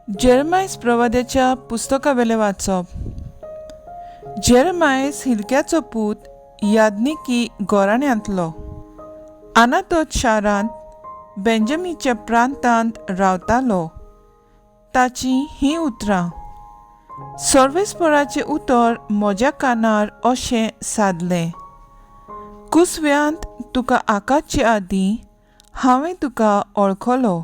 जेरमायस प्रवाद्याच्या पुस्तकावेलें वाचप. जेरमायस हिलक्याचो पूत याज्ञिकी घराण्यांतलो आनातोत शारांत बेंजमीच्या प्रांतांत रावतालो. ताचीं हीं उतरां. सर्वेस्पराचें उतर म्हज्या कानार अशें सादलें, कुसव्यांत तुका आकाचे आदीं हांवें तुका वळखलो,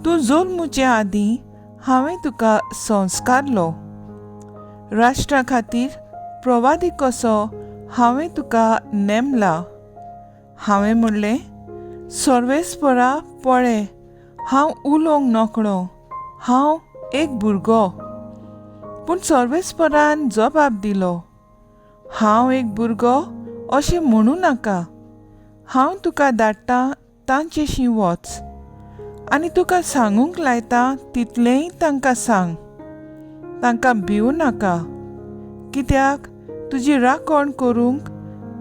तूं जल्मुचे आदीं हांवें तुका संस्कारलो. राष्ट्रा खातीर प्रवादी कसो हांवें तुका नेमला. हांवें म्हणलें, सर्वेस्परा पळय, हांव उलोवंक नकळो, हांव एक भुरगो. पूण सर्वेस्परान जबाब दिलो, हांव एक भुरगो अशें म्हणूं नाका. हांव तुका धाडटा तांचेशी वच आनी तुका सांगूंक लायता तितलेंय तांकां सांग. तांकां भिवूं नाका, कित्याक तुजी राखण करूंक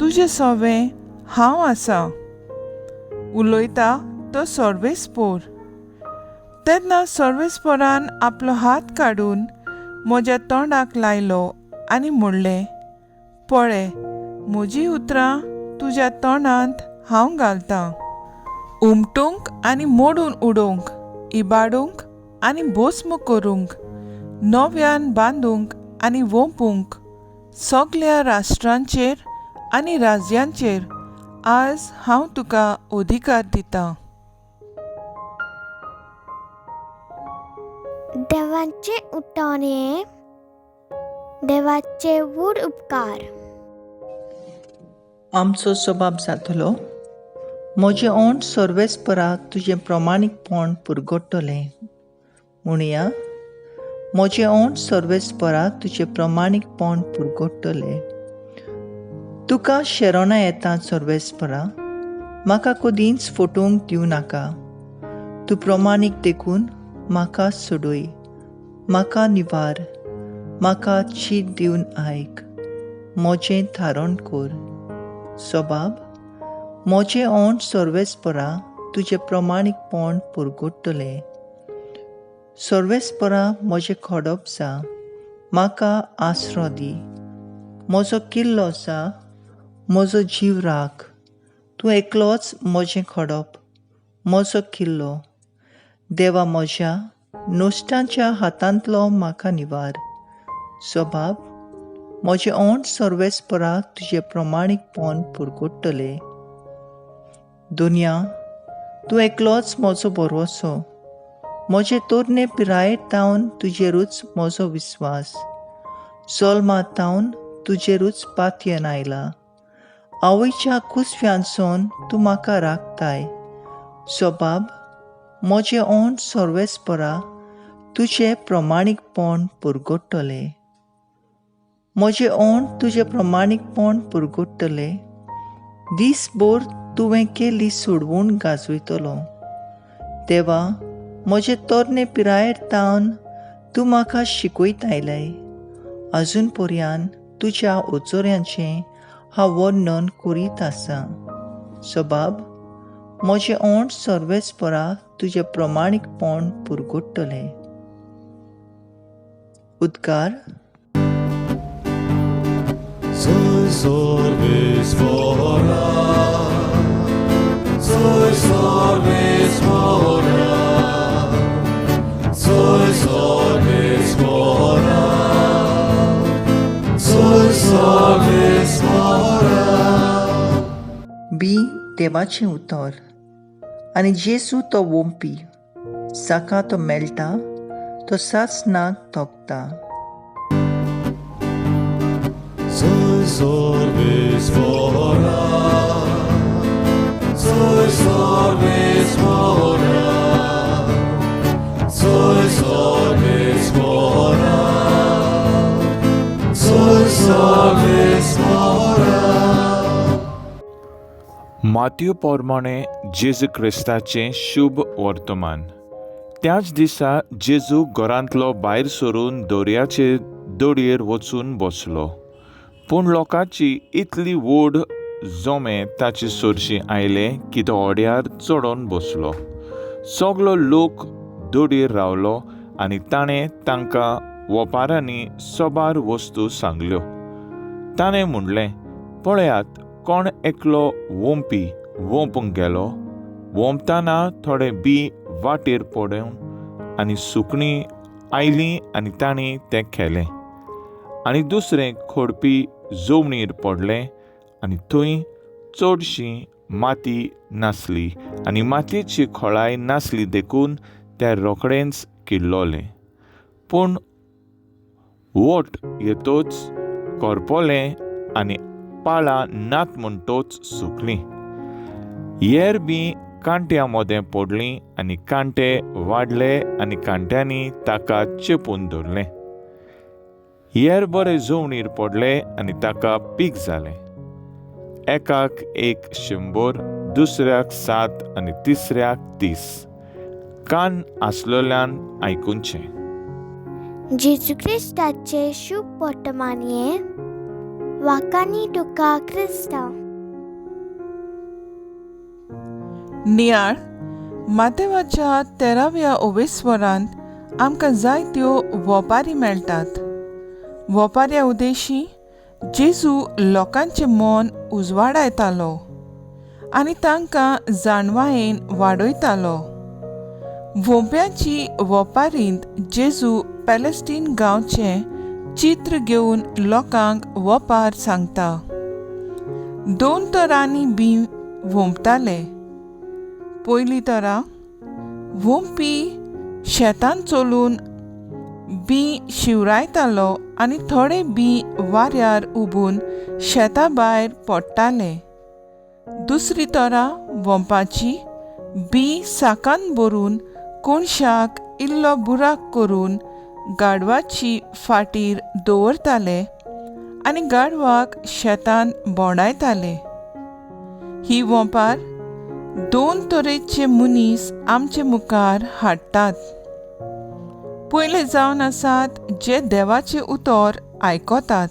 तुजें सवें हांव आसा. उलयता तो सर्वेस्पोर. तेन्ना सर्वेस्पोरान आपलो हात काडून म्हज्या तोंडाक लायलो आनी म्हणलें, पळय, म्हजीं उतरां तुज्या तोंडांत हांव घालतां. उमटूंक आनी मोडून उडोवंक, इबाडूंक आनी भस्म करूंक, नव्यान बांदूंक आनी वोंपूंक सगल्या राष्ट्रांचेर आनी राज्यांचेर आज हांव तुका अधिकार दितां. देवाचे उठवणे, देवाचे व्हड उपकार. आमचो सबाब जातलो. म्हजें ओंठ सर्वेस्पराक तुजें प्रमाणीकपण पुरगोट्टलें. म्हणया, म्हजें ओंठ सर्वेस्पराक तुजें प्रमाणीकपण पुरगोट्टलें. तुका शेरोणां येता सर्वेस्परा, म्हाका कदींच फटोवंक दिवं नाका. तूं प्रमाणीक देखून म्हाका सोडय, म्हाका निवार, म्हाका चीत दिवन आयक, म्हजें थारण कर. सबाब, म्हजें ओंठ सर्वेस्परा तुजें प्रमाणीकपण पुरगोट्टलें. सर्वेस्परा म्हजें खडप जा, म्हाका आसरो दी. म्हजो किल्लो जा, म्हजो जीव राख. तूं एकलोच म्हजें खडप, म्हजो किल्लो. देवा म्हज्या, नश्टांच्या हातांतलो म्हाका निवार. सबाब, म्हजें ओंठ सर्वेस्पराक तुजें प्रमाणीकपण पुरगोट्टलें. दुनिया, तूं एकलोच म्हजो भरवंसो. म्हजे तरणे पिरायेर तावन तुजेरूच म्हजो विस्वास. जल्मा तावन तुजेरूच पातयेन आयला. आवयच्या कुसव्यांसून तूं म्हाका राखताय. सबाब, म्हजें ओंठ सर्वेस्परा तुजें प्रमाणीकपण पुरगोट्टलें. म्हजें ओंठ तुजें प्रमाणीकपण पुरगोट्टलें. दीसभर तुवें केल्ली सोडवून गाजयतलो. देवा, म्हजे तरणे पिरायेर तावन तूं म्हाका शिकयत आयलाय. अजून पर्यान तुज्या ओचोऱ्यांचें हांव वर्णन करीत आसा. सबाब, म्हजें ओंठ सर्वेस्परा तुजें प्रमाणीकपण पुरगोट्टलें. उद्गार. Soy सर्वेस्परा, soy सर्वेस्परा, soy सर्वेस्परा, soy सर्वेस्परा. बी देवाचें उतर आनी जेजू तो वोंपी, जाका तो मेळटा तो सासणाक तोखता. Soy सर्वेस्परा, soy सर्वेस्परा, soy सर्वेस्परा, soy सर्वेस्परा. मातयो पोरमाणें जेजू क्रिस्ताचें शुभ वर्तमान. त्याच दिसा जेजू घरांतलो भायर सरून दर्याचे दोडयेर वचून बसलो. पूण लोकांची इतली व्हड जमे ताचे सरशी आयले की तो होड्यार चडोन बसलो. सगलो लोक दोडयेर रावलो आनी ताणें तांकां वोपारांनी सोबार वस्तू सांगल्यो. ताणें म्हणलें, पळयात, कोण एकलो वोंपी वोंपूंक गेलो. वोंपतना थोडे बी वाटेर पडून आनी सुकणीं आयलीं आनी तांणी तें खेलें. आनी दुसरें खोडपी जमनीर पडलें आनी थंय चडशी माती नासली आनी मातयेची खोळाय नासली देखून तें रोखडेंच किल्लोलें. पूण वोट येतोच करपलें आनी पाळां नात म्हणटोच सुकलीं. येर बी कांट्या मोदें पडलीं आनी कांटे वाडले आनी कांट्यांनी ताका चेपून धरलें. येर बरे जमनीर पडले आनी ताका पीक जालें. एकाक 100, दुसऱ्याक 7 आनी तिसऱ्याक 30. कान आसलोल्यान आयकुचें. जेजू क्रिस्ताचे शुभ वर्तमानये वाकानी तुका क्रिस्तांव. नियाळ मातेवाच्या 13व्या ओवेस्वरांत आमकां जायत्यो वोपारी मेळटात. वोपाऱ्या उदेशी जेजू लोकांचें मन उजवाडायतालो आनी तांकां जाणवायेन वाडयतालो. वोंप्याची वोपारींत जेजू पॅलेस्टीन गांवचें चित्र घेवन लोकांक वोपार सांगता. 2 तरांनी बी वोंपताले. पयली तरा, वोंपी शेतान चलून बी शिवरायतालो आनी थोडे बी वाऱ्यार उबून शेता भायर पडटाले. दुसरी तरा वोंपाची, बी साकान भरून कोणशाक इल्लो बुराक करून गाडवाची फाटीर दवरताले आनी गाडवाक शेतान भोंवडायताले. ही वोंपार 2 तरेचे मनीस आमचे मुखार हाडटात. पयले जावन आसात जे देवाचें उतर आयकतात.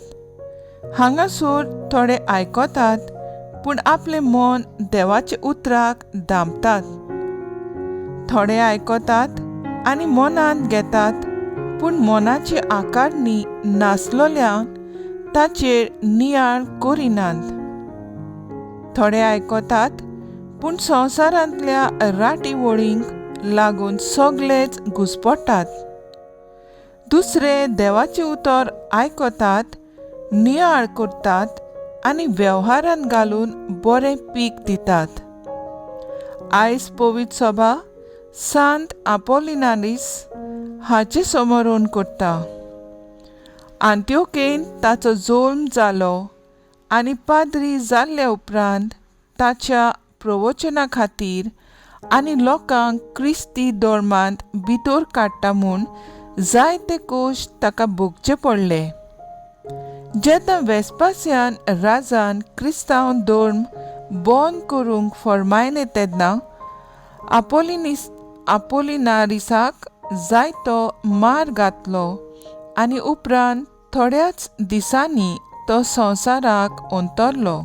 हांगासर थोडे आयकतात पूण आपलें मन देवाच्या उतराक दामतात. थोडे आयकतात आनी मनांत घेतात पूण मनाची आकारणी नासलोल्यान ताचेर नियाळ करिनात. थोडे आयकतात पूण संवसारांतल्या राटी वळींक लागून सगळेच घुसपडटात. दुसरे देवाचें उतर आयकतात, नियाळ करतात आनी वेव्हारांत घालून बरें पीक दितात. आयज पवित्र सभा सांत आपोलिनारीस हाचें समरण करता. आंत्योकेन ताचो जल्म जालो आनी पाद्री जाल्ल्या उपरांत ताच्या प्रवचना खातीर आनी लोकांक क्रिस्ती धर्मांत भितर काडटा म्हूण जायते कोश ताका भोगचे पडले. जेन्ना वेस्पासियान राजान क्रिस्तांव धर्म बंद करूंक फर्मायलें तेन्ना आपोलिनारिसाक जायतो मार घातलो आनी उपरांत थोड्याच दिसांनी तो संवसाराक अंतरलो.